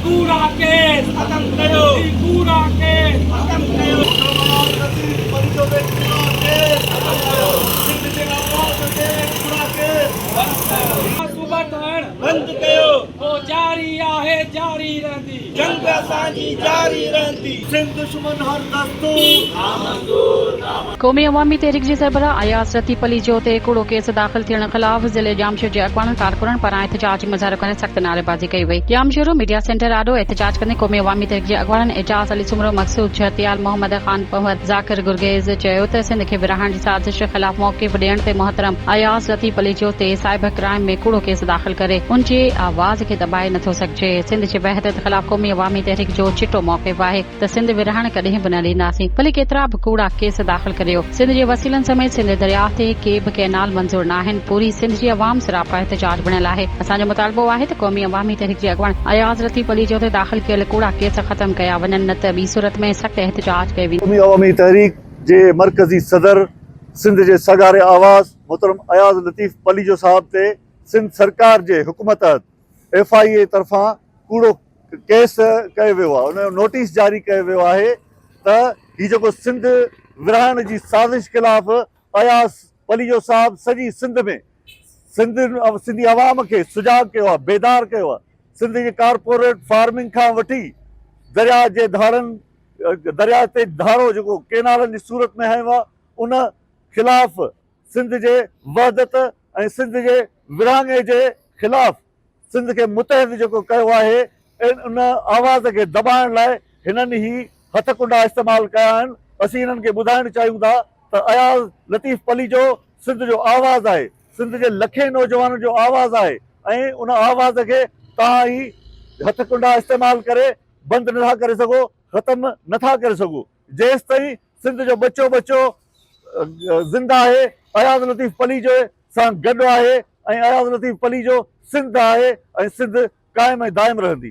ڪوڙا ڪيس ختم ڪيو. هي ڪوڙا ڪيس ختم ڪيو. صوبا ٺاهڻ بند ڪيو. هو جاري آهي جاري رهندي. جنگ اسان جي جاري رهندي. سنڌ دشمن هر دستور. قومي عوامي تحريڪ جي سربراهه اياز لطيف پليجو تي ڪوڙو ڪيس داخل ٿيڻ خلاف ضلعي ڄامشوري جي اڳواڻن ڪارڪنن پاران احتجاجي مظاهرو ڪري سخت نعريبازي ڪئي وئي. ڄامشورو ميڊيا سينٽر آڏو احتجاج ڪندي قومي عوامي تحريڪ جي اڳواڻن اعجاز علي سومرو، مقصود جهتيال، محمد خان پنهور، ذاڪر گرگيز چيو ته سنڌ کي ورهائڻ جي سازش خلاف موقف ڏيڻ تي محترم اياز لطيف پليجو تي سائبر ڪرائيم ۾ ڪوڙو ڪيس داخل ڪري ان جي آواز کي دٻائي نٿو سگهجي، سنڌ جي وحدت خلاف قومي عوامي تحريڪ جو چٽو موقف آهي ته سنڌ ورهائڻ ڪڏهن به نه ڏينداسين ڀلي ڪيترا به ڪوڙا ڪيس داخل ڪريو، سنڌ جي وسيلن سميت سنڌ درياهه تي ڪي به ڪئنال منظور ناهن، پوري سنڌ جي عوام سراپا احتجاج بڻيل آهي، اسان جو مطالبو آهي ته قومي عوامي تحريڪ جي اڳواڻ اياز لطيف پليجو تي داخل ڪيل ڪوڙا ڪيس ختم ڪيا وڃن نه ته ٻي صورت ۾ سخت احتجاج ڪيو ويندو. قومي عوامي تحريڪ جي مرڪزي صدر سنڌ جي سگهاري آواز محترم اياز لطيف پليجو صاحب تي سنڌ سرڪار جي حڪم تحت ايف I اي طرفان ڪوڙو ڪيس ڪيو ويو آهي ان جو نوٽيس جاري ڪيو ويو آهي ته هي جيڪو سنڌ ورهائڻ جي سازش خلاف اياز پليجو صاحب سڄي سنڌ ۾ سنڌ سنڌي عوام کي سجاڳ ڪيو آهي بيدار ڪيو آهي سنڌ جي ڪارپوريٽ فارمنگ کان وٺي درياء جي ڌاڙن درياء تي ڌاڙو جيڪو ڪينالن جي صورت ۾ هنيو آهي ان خلاف سنڌ جي وحدت ۽ سنڌ جي ورهاڱي جي خلاف سنڌ کي متحد جيڪو ڪيو آهي ان آواز کي دٻائڻ لاء هنن هي هٿ ڪنڊا استعمال ڪيا آهن اسين هنن کي ٻڌائڻ چاهيون ٿا ته اياز لطيف پليجو سنڌ جو آواز آهي سنڌ جي لکين نوجوانن جو آواز آهي ۽ ان آواز کي توهان هي هٿ ڪنڊا استعمال ڪري بند نٿا ڪري سگهو ختم نٿا ڪري سگهو جيستائين سنڌ جو ٻچو ٻچو زنده آهي اياز لطيف پليجو سان گڏ آهي ۽ اياز لطيف پليجو سنڌ آهي ۽ سنڌ قائم ۽ دائم رهندي.